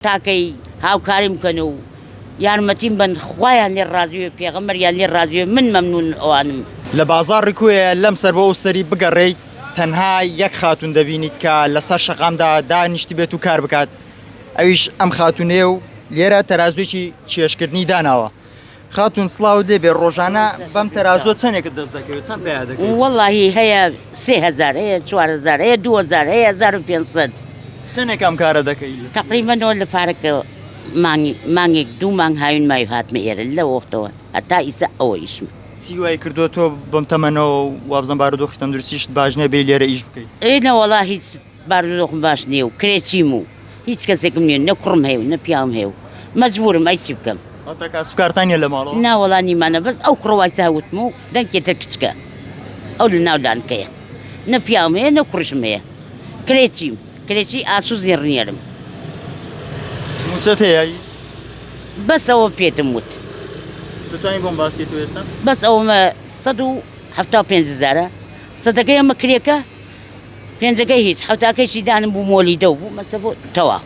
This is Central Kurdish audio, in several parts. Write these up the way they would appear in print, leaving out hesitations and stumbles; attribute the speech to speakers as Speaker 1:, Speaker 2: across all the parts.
Speaker 1: تاکەی هاوکاریم بکەن و یارمەتیم بەن خوایان لێ ڕازی بێ پێغەمبەریان لێ ڕازی بێ من مەمنون ئەوانم.
Speaker 2: لە بازاڕی کۆیە لەم سەر بۆ ئەو سەری بگەڕێیت تەنها یەک خاتوون دەبینیت کە لەسەر شەقامدا دانیشتبێت و کار بکات ئەویش ئەم خاتوونەیە و لێرە تەرازوویەکی چێشکردنی داناوە. خاتون سڵاوت لێ بێ ڕۆژانە بەم تەرازوە چەندێکت دەست دەکەوێت چەند پیا دەکەیت؟
Speaker 1: وەڵاهی هەیە 3000 هەیە 4000 هەیە 2000 هەیە 1500
Speaker 2: چەندێک ئەم کارە دەکەی؟
Speaker 1: تقریبا نۆ لە پارەکە مانگی مانگێک دوو مانگ هاوین ماوی هاتمە ئێرە لە وەختەوە هەتا ئیسە ئەوە ئیشمە.
Speaker 2: چی وای کردووە تۆ بەم تەمەنەوە وابزانم بارودۆخی تەندروستیشت باش نییە بێی لێرە ئیش بکەیت؟
Speaker 1: ئێ نەوەڵا هیچ بارودۆخم باش نییە و کرێچیم و هیچ کەسێکم نییە نە کوڕم هەیە و نە پیاوم هەیە و مەجبوورم ئەی چی بکەم.
Speaker 2: واتە کاسبکارتان نییە لە ماڵەوە؟
Speaker 1: نا وەڵا نیمانە بەس ئەو کوڕە وایسا وتم و دەنکێ تر کچکە ئەو لە ناو دانکەیە نە پیاوم هەیە نە کوڕیشم هەیە کرێچیم کرێچی ئاسو زێڕنیەرم.
Speaker 2: مووچەت هەیە هیچ؟
Speaker 1: بەس ئەوە پێتم وت.
Speaker 2: دەتوانی بۆم باس کەی تۆ ئێستا؟
Speaker 1: بەس ئەوەمە 175 هەزارە سەدەکەی ئەمە کرێکە پێنجەکەی هیچ حەوتاکەیشی دانم بوو مۆلیدە و بوو مەسە بۆ تەواو.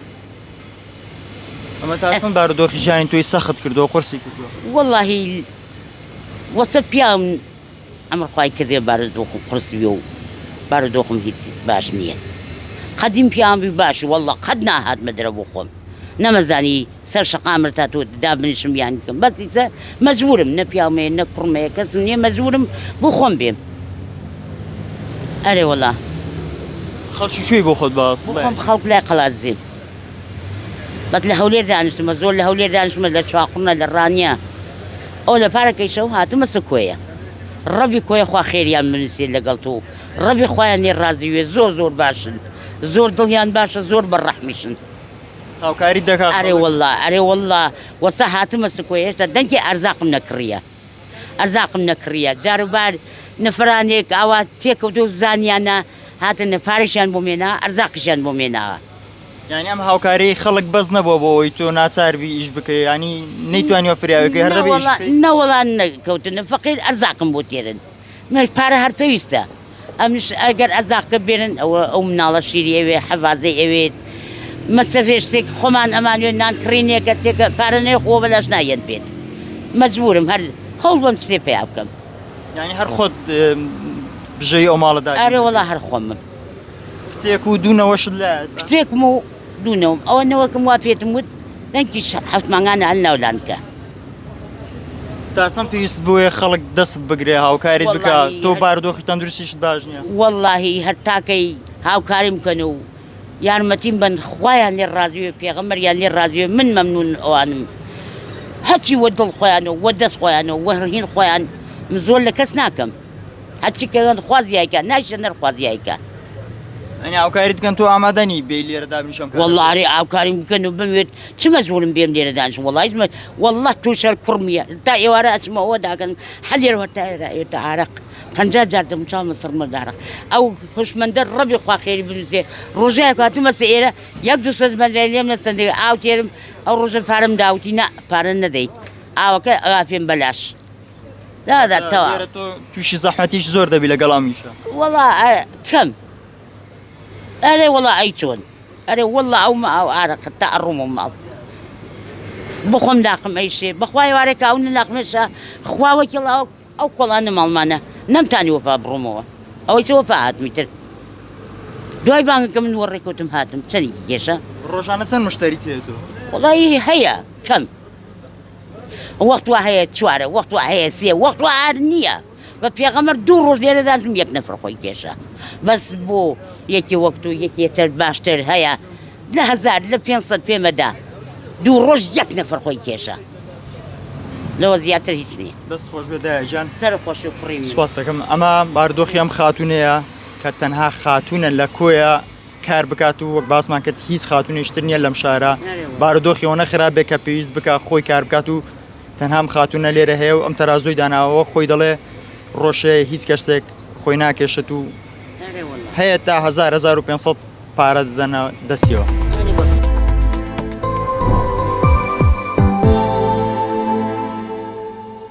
Speaker 2: ئەمە تا چەند بارودۆخی ژیانی تۆی سەخت کردووە قورسی کردووە؟
Speaker 1: وەڵاهی وەسە پیاوم ئەمر خوای کردێ بارودۆخم قورس بووە و بارودۆخم هیچ باش نییە قەدیم پیاوم بی باش وەڵڵا قەت ناهاتمە دەرە بۆ خۆم نەمەزانی سەر شەقامر تا تۆ دابنیشم یان بکەم بەس ئیسە مەجبورم نە پیاوم هەیە نە کوڕم هەیە کەسم نییە مەجبورم بۆ خۆم بێم ئەرێ وەڵا.
Speaker 2: خەڵکی کوێی بۆ خۆت باس
Speaker 1: بۆ خۆم خەڵک لای قەڵادزێم بەس لە هەولێر دانیشتمە زۆر لە هەولێر دانیشتمە لە چواقوڕنە لە ڕانیە ئەو لە پارەکەیشەو هاتمە سە کۆیە ڕەبی کۆیە خوا خێریان بنووسێت لەگەڵ تۆ ڕەبی خوایان لێ ڕازی وێ زۆر زۆر باشن زۆر دڵیان باشە زۆر بە ڕەحمیشن.
Speaker 2: هاوکاریت دەکا
Speaker 1: ئەرێ وەڵا ئەرێ وەڵا وەسا هاتمە سکۆ هێشتا دەنکی ئەرزاقم نەکڕیە ئەرزاقم نەکڕیە جاروبار نەفرانێک ئاوا تێکەوتو زانیانە هاتن پارەشیان بۆ مێنا ئەرزاقیشیان بۆ مێناوە.
Speaker 2: یانی ئەم هاوکاریەی خەڵک بەس نەبووە بۆ ئەوەی تۆ ناچار بی ئیش بکەی یانی نەیتوانیوە فریاوی کەی هەر دەبێ ئیش بکەی؟
Speaker 1: نەوەڵا نەکەوتنە فەقیر ئەرزاقم بۆ تێرن منش پارە هەر پێویستە. ئەمنیش ئەگەر ئەزاقکە بێنن ئەوە ئەو مناڵە شیری ئەوێ حەفازەی ئەوێت مەسەفێ شتێک خۆمان ئەمانوێت نان کڕینێکە تێکە پارە نەیە خۆ بەلاش نایەن پێت مەجبورم هەر هەوڵ بەم شتێ پەیا بکەم.
Speaker 2: یانی هەر خۆت بژێوی ئەو ماڵە دابین
Speaker 1: ئەرێ وەڵا هەر خۆمم.
Speaker 2: کچێک و دوو نەوەشت لایە؟
Speaker 1: کچێکم و دوو نەوەم ئەوە نەوەکم وا پێتم وت دەنکیش حەوت مانگانە هەر ناو لانکە.
Speaker 2: تا چەند پێویست بۆیە خەڵک دەست بگرێ هاوکاریت بکە تۆ بارودۆخی تەندروستیشت باش نییە؟
Speaker 1: وەڵاهی هەر تاکەی هاوکاریم بکەن و یارمەتیم بەن خوایان لێ ڕازی بێ پێغەمبەریان لێ ڕازی بێ من مەمنون ئەوانم هەرچی وە دڵ خۆیان و وە دەست خۆیان و وە هین خۆیان من زۆر لە کەس ناکەم. هەرچی کە خوا زیای کا نایشە نەر خوا زیای کا.
Speaker 2: یانی هاوکاریت بکەن تۆ ئامادە نی بێی لێرە دابنیشی ئەم کارە
Speaker 1: وەڵا ئەرێ هاوکاریم بکەن و بموێت چ مەجبورم بێم لێرە دانیشم وەڵا هیچ وەڵا تۆ شەر کوڕمیە تا ئێوارە ئەچمە ئەوە داکەن هەر لێرە هەتا ئێرە ئێتە عارەق 50 جار دەموچاومە سڕمە دارەق ئەو هۆشمەندە ڕەبی خوا خێری بنووسێ ڕۆژەیەک هاتوومە سە ئێرە یەک دوو سەد پەنجای لێم نەسەندێ ئاو تێرم ئەو ڕۆژە پارەم داوتی نا پارە نەدەیت ئاوەکە ئەوا پێم بەلاش دادا تەواو.
Speaker 2: لێرە تۆ تووشی زەحمەتیش زۆر دەبی لەگەڵ ئەم ئیشە.
Speaker 1: وەڵا کەم. ئەرێ وەڵا ئەی چۆن. ئەرێ وەڵا ئەو ئەو ئارەقە تا ئەڕۆمەوە ماڵ. بخۆم لاقم ئەیشێ بەخوا ئێوارێکە ئەو نەلاقمێشە خوا وەکیڵ ئەو ئەو کۆڵانە ماڵمانە نەمتانی وەفا بڕۆمەوە ئەوەی چ وەفا هاتمی تر دوای بانگەکە من وەڕێکەوتم هاتم چەندێکی کێشە
Speaker 2: ڕۆژانە چەند مشتەریت هەیە تۆ؟
Speaker 1: وەڵی هەیە کەم وەخت وا هەیە چوارە وەخت وا هەیە سێ وەخت وا هەر نییە بە پێغەمبەر دوو ڕۆژ لێرە دانیشتم یەک نەفەر خۆی کێشا بەس بۆ یەکێ وەک تۆ یەکێ تر باشتر هەیە لە هەزار لە 500 پێمەدا دوو ڕۆژ یەک نەفەر خۆی کێشا لەوە زیاتر هیچ نییە.
Speaker 2: دەست خۆش بێ دایە گیان.
Speaker 1: سەر خۆشی کوڕی من.
Speaker 2: سوپاست دەکەم ئەمە بارودۆخی ئەم خاتوونەیە کە تەنها خاتوونە لە کۆیە کار بکات و وەک باسمان کرد هیچ خاتونێکی تر نییە لەم شارە بارودۆخی ئەوەنە خراپ بێ کە پێویست بکە خۆی کار بکات و تەنها ئەم خاتونە لێرە هەیە و ئەم تەرازۆی داناوە وەک خۆی دەڵێ ڕۆژێ هیچ کەسێک خۆی ناکێشێت و هەیە تا 1000 1500 پارە دەدەنە دەستیەوە.